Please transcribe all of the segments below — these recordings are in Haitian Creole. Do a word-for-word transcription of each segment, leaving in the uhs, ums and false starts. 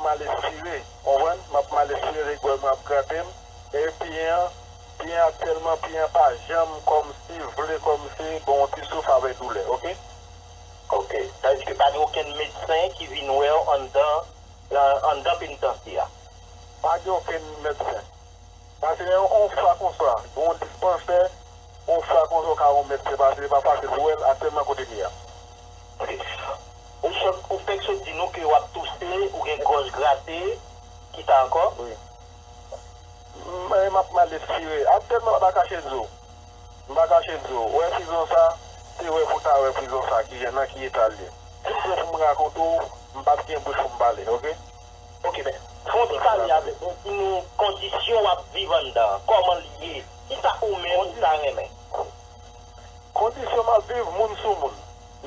Mal espire, konprann? M ap mal espire, lè gwòl mwen ap grate m. E pye an, pye an aktyèlman, pye an pa janm kòmsi vle, kòmsi gon ti souf avèk doulè, oke? Ok. Sa vle di ke pa gen okenn medsen ki vin wè w anndan, anndan penitansye a? Pa gen okenn medsen. Paske yon, yon fwa konsa, gen yon dispansè, yon fwa konsa, w ka wè yon medsen, paske se pa fasil pou wè l aktyèlman kote m ye a. Ok. Ou sot, ou fèk sot di nou ke w ap touse, ou gen gòj grate, ki sa ankò? Wi. M, m ap mal espire. Aktyèlman, m pa kache di w. M pa kache di w. Wè prizon sa, se wè pou ta wè prizon sa, ki jan, nan ki eta l ye. Si m pran pou m rakonte w, m p ap gen bouch pou m pale, oke? Ok, men, fè yon ti pale avèk nou, di nou kondisyon w ap viv anndan an, kòman l ye, ki sa ou menm ou ta renmen? Kondisyon m ap viv, moun sou moun.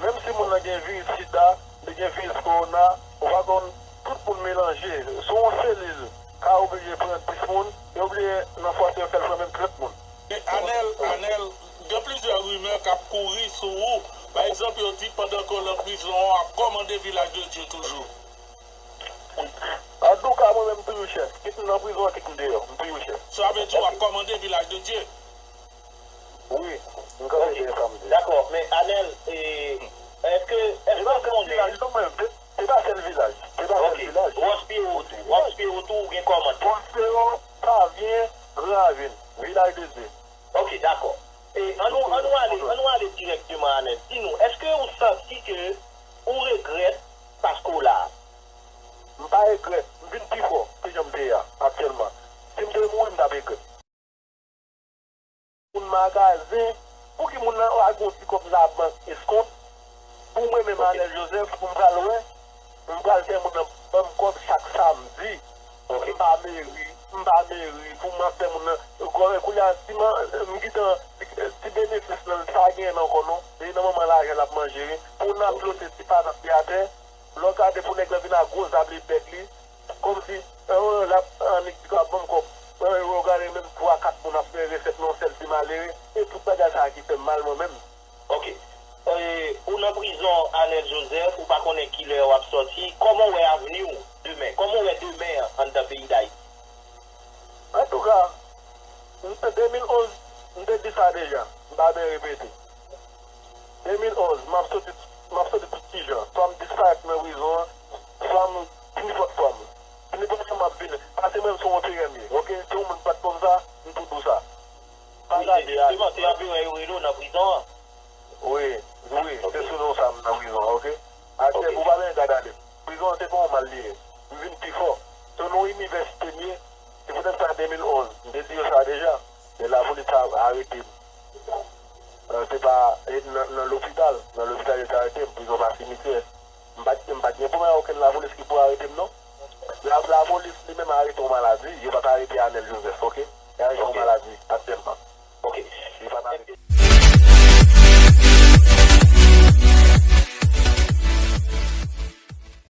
Menm si moun nan gen viris sida, li gen viris kowona, ou pa konn, tout moun melanje. Sou yon selil, ka oblije pran dis moun, yo oblije nan fwa yo fè l pran menm trant moun. E Anèl, Anèl, gen plizyè rimè k ap kouri sou ou. Pa egzanp, yo di pandan ke w nan prizon an, w ap kòmande Vilaj de Dye toujou. Antouka, mwen menm, m toujou chèf. Kit m nan prizon an, kit m deyò, m toujou chèf. Sa vle di w ap kòmande Vilaj de Dye? Wi, m kanpe dèyè sa m di. Dakò, men Anèl, e, èske, èske w konnen? Se pa sèl vilaj, non, mwen, se, se pa sèl vilaj. Se pa sèl vilaj. Wòch Pye Wo tou, Wòch Pye Wo tou, ou gen kòmande? Wòch Pye Wo, Savyen, Gran Ravin, Vilaj de Dye. Ok, dakò. E, an nou, an nou ale, an nou ale dirèkteman, Anèl. Di nou, èske ou santi ke ou regrèt paske w la a? M pa regrèt. M vin pi fò ke jan m te ye a aktyèlman. Si m te mouri, m t ap regrèt. Moun magazen, pou ki moun nan lage yon ti kòb nan bank eskont? Pou mwen menm, Anèl Joseph, pou m pral wè, m pral fè moun nan ban m kòb chak samdi. M pa meri, m pa meri, pou m ap fè moun nan, kounye a, si m, m gentan, ti benefis nan, sa genyen ankò non. Se nan manman lajan l ap manje, wi. Pou n ap plote ti patat li atè, lè w gade pou nèg la vin ak gwo zab li bèk li, kòmsi, eh, l ap annik di k ap ban m kòb. Eh, w gade menm twa, kat moun ap fè resèt nan yon sèl ti malere. E tout bagay sa a ki fè m mal mwen menm. Ok. Eh, ou nan prizon, Anèl Joseph, ou pa konnen kilè w ap sòti. Kòman w wè avni w demen? Kòman w wè demen an anndan peyi Dayiti? Antouka, m, de mil onz, m te di sa deja. M pa bezwen repete. De mil onz, m ap soti, m ap soti tout kijan. Swa m disparèt nan prizon an, swa m, nenpòt fòm. Nenpòt fòm m ap vini. Paske mwen, m se yon P M ye, oke? Se yon moun ki pa t konn sa, m tou di w sa. Pa gade a. Wi, se jisteman, se anperè yo rele w nan prizon an. Wi, wi, se sou non sa m nan prizon an, oke? Atè, pou pa gen gad ale. Prizon an se pa yon mal li ye. M vin pi fò. Se yon inivèsite m ye. Se poutèt sa de mil onz, m te di yo sa deja. Men lapolis a arete m. Eh, se pa, eh, nan, nan lopital. Nan lopital yo te arete m, prizon pa simityè. M pa t, m pa t gen pwoblèm ak okenn lapolis ki pou arete m, non. La, lapolis li menm arete yon maladi, yo pa t arete Anèl Joseph, oke? Yo arete yon maladi aktyèlman.